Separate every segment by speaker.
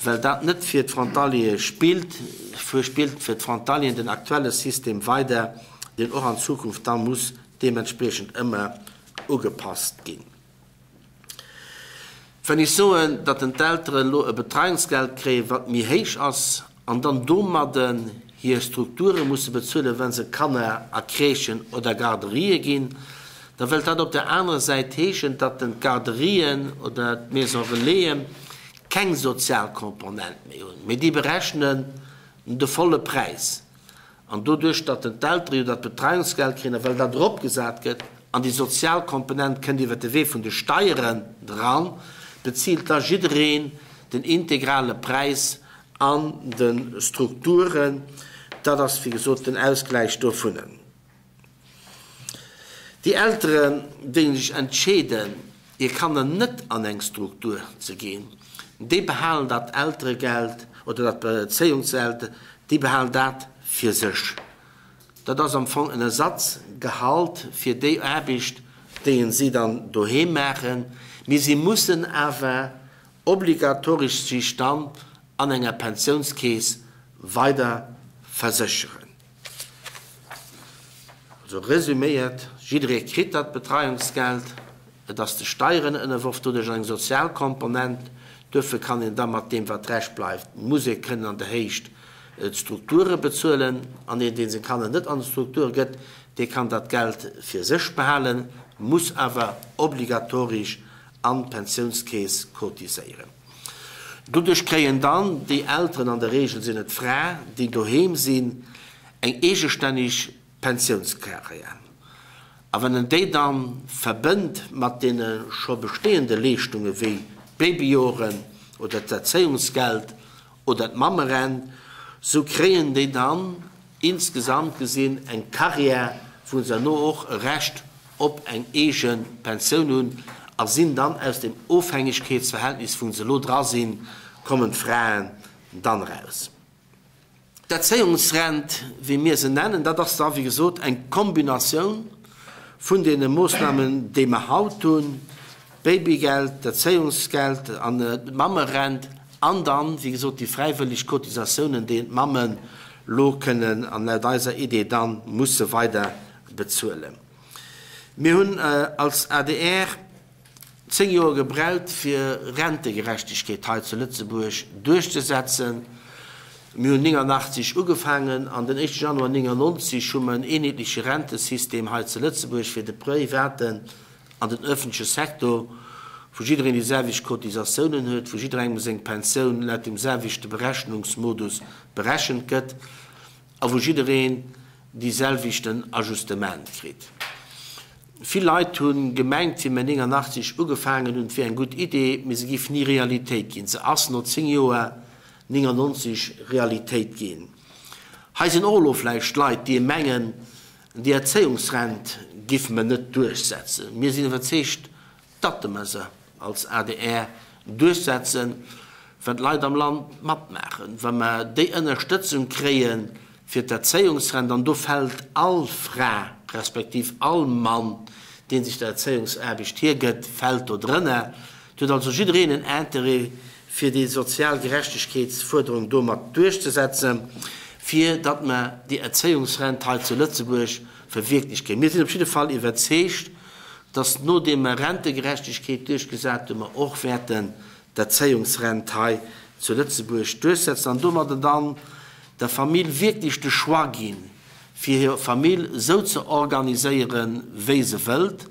Speaker 1: Well dat net fir d'Frontaliere spillt, spillt fir d'Frontalieren den aktuelle System weider, deen och an Zukunft da muss deementspriechend ëmmer ugepasst ginn. Wann ech soen, datt den d'Elteren elo e Betreiungsgeld kréien, wat méi héich ass, an dann domadden hir Strukture musse bezuelen, wa se Kanner a Crèchen oder Garderië ginn, da wëllt dat op der anerer Säit heeschen, datt den d'Garderien oder d'Maison Relaisen keng sozial Komponent méi hunn, mee déi berechnen de volle Präis. An doduerch, datt den d'Eltere jo dat Betreiungsgeld kréien, a well dat eropgesat gëtt an déi sozial Komponent kënnt iwwert de Wee vun de Steieren dran, bezilt da jiddereen den integrale Präis an de Strukturen. Dat ass, wéi gesot, den Ausgläich dovunnen. Déi Elteren, déi sech entscheeden, hir Kanner net an eng Struktur ze ginn, déi behalen dat Elteregeld oder dat Bezéiungsgeld, déi behalen dat fir sech. Dat ass am Fong en Ersatzgehalt fir déi Aarbecht, déi si dann doheem maachen. Mee si mussen awer obligatoresch sech dann an enger Pensiounskeess weider versécheren. Also resüméiert, jidderee kritt dat Betreiungsgeld, et ass de Steieren ënnerworf, doduerch eng sozial Komponent, duerfir kann een da mat deem wat rescht bleift, muss ee kënnen an der Héicht d'Strukture bezuelen, an een dee seng Kanner net an d'Struktur gëtt, dee kann dat Geld fir sech behalen, muss awer obligatoresch an d'Pensiounskeess cotiséieren. Doduerch kréien dann déi Elteren, an der Regel sinn et d'Fra, déi doheem sinn, eng eegestänneg Pensiounscarrière. A wann en déi dann verbënnt mat deene scho bestehende Leeschtunge wéi d'Babyjoren oder d'Erzéiungsgeld oder d'Mammerent, sou kréien déi dann insgesamt gesinn eng Carrière, wou se herno och e Recht op eng eege Pensioun hunn a sinn dann aus dem Ofhängegkeetsverhältnis, wou se elo dra sinn, kommen d'Fraen dann eraus. D'Erzéiungsrent, wéi mir se nennen, dat ass da, wéi gesot, eng Kombinatioun vun deene Moossnamen, déi mer haut hunn, d'Babygeld, d'Erzéiungsgeld an d'Mammerent an dann, wéi gesot, déi fräiwëlleg Cotisatiounen, déi d'Mammen elo kënnen an laut eiser Idee da musse weider bezuelen. Mir hunn als adr 10 Joer gebraucht, fir Rentegerechtegkeet hei zu Lëtzebuerg duerchzesetzen. Mir hunn 89 ugefaangen an den éischte Januar 99 hu mer en eenheetleche Rentesystem hei zu Lëtzebuerg fir de privaten an den öffentleche Sektor, wou jiddereen déi selwecht Cotisatiounen huet, wou jidderengem seng Pensioun laut dem selwechte Berechnungsmodus berechent gëtt a wou jiddereen déi selwechten Ajustement kritt. Vill Leit hu gemengt, wéi mir 89 ugefaangen hunn, et wier eng gutt Idee, mee se géif ni Realitéit ginn. Se ass no 10 Joer, 99, Realitéit ginn. Hei sinn och elo vläicht Leit, déi mengen, déi Erzéiungsrent géife mer net duerchsetzen. Mir sinn iwwerzeegt, datt mer se als adr duerchsetzen, well d'Leit am Land matmaachen, wa mer déi Ënnerstëtzung kréie fir d'Erzéiungsrent, an do fält all Fra respektiv all Mann, dee sech der Erzéiungsaarbecht hiergëtt, fält do drënner. Et huet also jiddereen en Interêt, fir déi sozial Gerechtegkeetsfuerderung do mat duerchzesetzen, fir datt mer déi Erzéiungsrent hei zu Lëtzebuerg verwierklecht kréien. Mir sinn op jidde Fall iwwerzeegt, dass nodeem mer Rentegerechtegkeet duerchgesat hunn, mer och wäerten d'Erzéiungsrent hei zu Lëtzebuerg duerchsetzen an domadder dann der Famill wierklech de Choix ginn, fir hir Famill esou ze organiséieren, wéi se wëllt,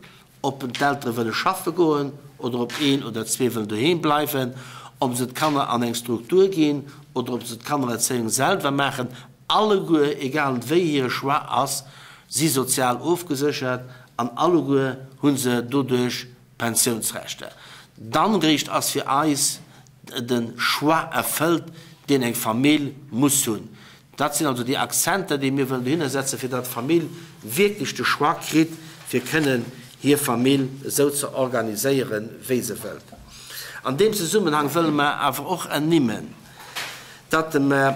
Speaker 1: ob d'Eltere wëlle schaffe goen oder ob een oder zwee wëllen doheem bleiwen, ob se d'Kanner an eng Struktur ginn oder ob se d'Kannererzéiung selwer maachen. Alleguer, egal wéi hire Choix ass, si sozial ofgeséchert an alleguer hu se doduerch Pensiounsrechter. Dann réischt ass fir eis de Choix erfëllt, deen eng Famill muss hunn. Dat sinn also déi Akzenter, déi mir wëllen dohinner setzen, fir datt d'Famill wierklech de Choix kritt, fir kënnen hir Famill esou ze organiséieren, wéi se wëllt. An deem Zesummenhang wëlle mer awer och ernimmen, datt mer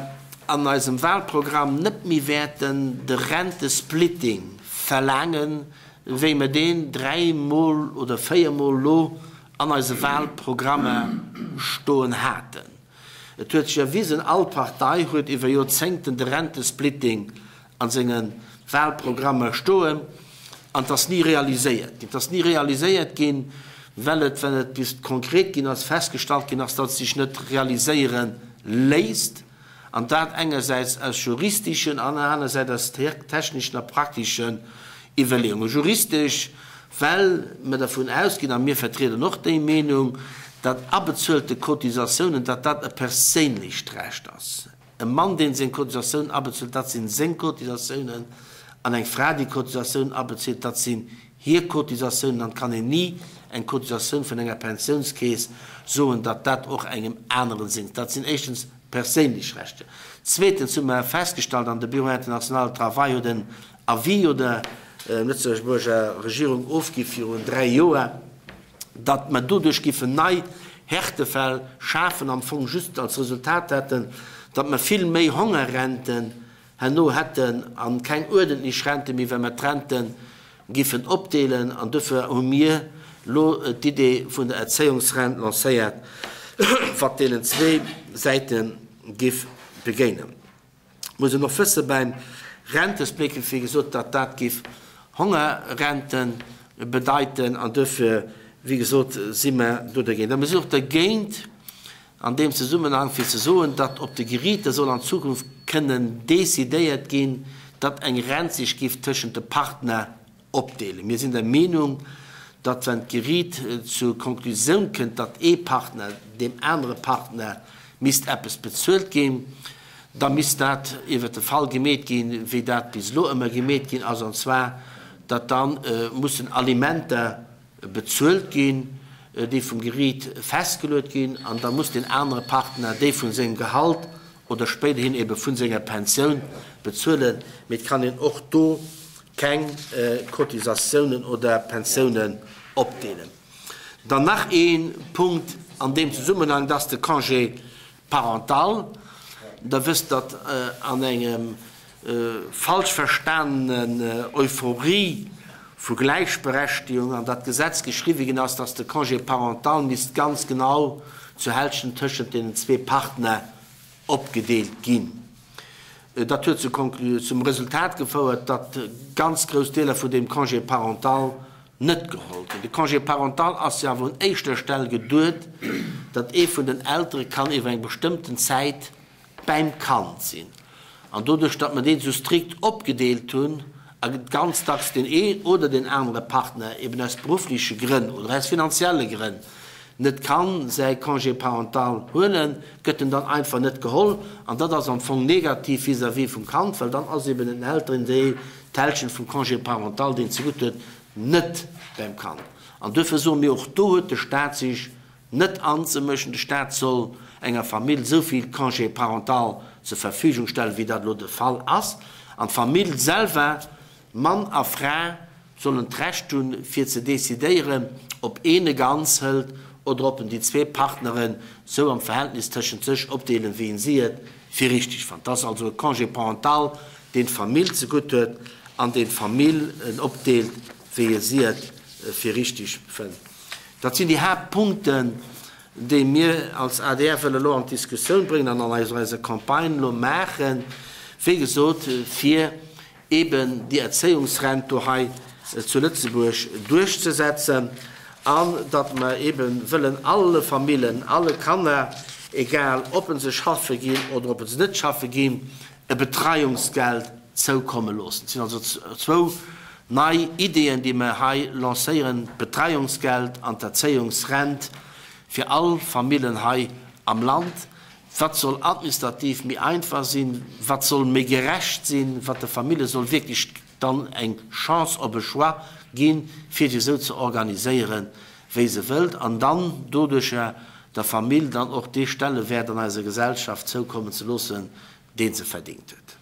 Speaker 1: an eisem Wahlprogramm net méi wäerten de Rentesplitting verlaangen, wéi mer deen dräimol oder véiermol elo an eise Wahlprogrammer stoen haten. Et huet sech erwisen, all Partei huet iwwer Joerzéngten de Rentesplitting a senge Wahlprogrammer stoen, an et ass ni realiséiert ginn. Et ass ni realiséiert ginn, well et, well et bis konkret ginn ass, festgestallt ginn ass, datt et sech net realiséiere léisst, an dat engersäits aus juristeschen an anersäits aus techneschen a prakteschen Iwwerleeungen. Juristesch, well mer dervun ausginn, a mir vertrieden och déi Meenung, datt abezuelte Cotisatiounen, datt dat e perséinlecht Recht ass. E Mann, deen seng Cotisatiounen abezuelt, dat sinn seng Cotisatiounen, an eng Fra, déi Cotisatiounen abezilt, dat sinn hir Cotisatiounen. An et kann een ni eng Cotisatioun vun enger Pensiounskeess soen, datt dat och engem aneren seng. Dat sinn éischtens perséinlech Rechter. Zweetens hu mer festgestallt, an de Bureau international du travail huet en Avis jo der Lëtzebuerger Regierung ofgi virun 3 Joer, datt mer doduerch giffen nei Härtefäll schafen, am Fong just als Resultat hätten, datt mer vill méi Hongerrenten herno hätten a keng uerdentlech Rente méi, well mer d'Rente giffen opdeelen. An dofir hu mir elo d'Idee vun der Erzéiungsrent lancéiert, wat deenen zwee Säite giff begéinen. Muss een och wësse beim Rentesplick, wéi gesot, datt dat giff Hongerrente bedeiten an duerfir, wéi gesot, si mer do dergéint. A mir sinn och dergéint an deem Zesummenhang fir ze soen, datt op de Geriiter soll an Zukunft kënnen decidéiert ginn, datt eng Rent sech giff tëschent de Partner opdeelen. Mir sinn der Meenung, datt wann d'Geriit zur Konklusioun kënnt, datt ee Partner deem anere Partner misst eppes bezuelt ginn, da misst dat iwwert de Fall gemeet ginn, wéi dat bis elo ëmmer gemeet ginn ass, an zwar datt da mussen Alimenter bezuelt ginn, déi vum Geriit festgeluet ginn, an da muss deen anere Partner déi vu sengem Gehalt oder spéiderhin ebe vu senger Pensioun bezuelen, mee et kann een och do keng Cotisatiounen oder Pensiounen opdeelen. Dann nach ee Punkt an deem Zesummenhang, dat ass de Congé parental. Der wësst, datt an engem falsch verstanenen Euphorie vu Gläichberechtigung an dat Gesetz geschriwwe ginn ass, datt de Congé parental misst ganz genau zur Hälschent tëschent deenen zwee Partner opgedeelt ginn. Dat huet zum Resultat gefouert, datt ganz grouss Deeler vun deem Congé parental net geholl ginn. De Congé parental ass jo awer un éischter Stell geduet, datt ee vun den Eltere kann iwwer eng bestëmmten Zäit bäim Kand sinn. An doduerch, datt mer deen esou strikt opgedeelt hunn a ganz dacks deen een oder deen anere Partner eben aus beruffleche Grënn oder aus finanzielle Grënn net kann säi Congé parental huelen, gëtt en dann einfach net geholl. An dat ass am Fong negativ vis-à-vis vum Kand, well dann ass eben den Elteren déi d'Hälschent vum Congé parental, deen zegutt huet, net beim Kand. An duerfir soe mir, och do huet de Stat sech net anzemëschen. De Staat soll enger Famill esou vill Congé parental zur Verfügung stellen, wéi dat elo de Fall ass. An d'Famill selwer, Mann a Fra, sollen d'Recht hunn, fir ze decidéieren, ob een e ganz hëlt oder ob en déi zwee Partneren esou am Verhältnis tëschent sech opdeelen, wéi en si et fir richtig fannt. Dat ass also e Congé parental, deen d'Famill zegutt huet an deen d'Famill en opdeelt, wéi e si et fir richtig fënnt. Dat sinn déi Haaptpunkten, déi mir als adr wëlle elo an d'Diskussioun bréngen an an eiser Campagne elo maachen, wéi gesot, fir eeben déi Erzéiungsrent do hei zu Lëtzebuerg duerchzesetzen an datt mer eebe wëllen alle Famillen, alle Kanner, egal ob se schaffe ginn oder ob se net schaffe ginn, e Betreiungsgeld zoukomme loossen. Et sinn also zwou nei Ideeën, déi mer hei lancéieren, d'Betreiungsgeld an d'Erzéiungsrent fir all Famillen hei am Land. Wat soll administrativ méi einfach sinn, wat soll méi gerecht sinn, wat de Famille soll wierklech dann eng Chance op e Choix ginn, fir sech esou ze organiséieren, wéi se wëllt, an dann doduercher der Famill dann och dee Stellewäert an eiser Gesellschaft zoukommen ze loossen, dee se verdingt huet.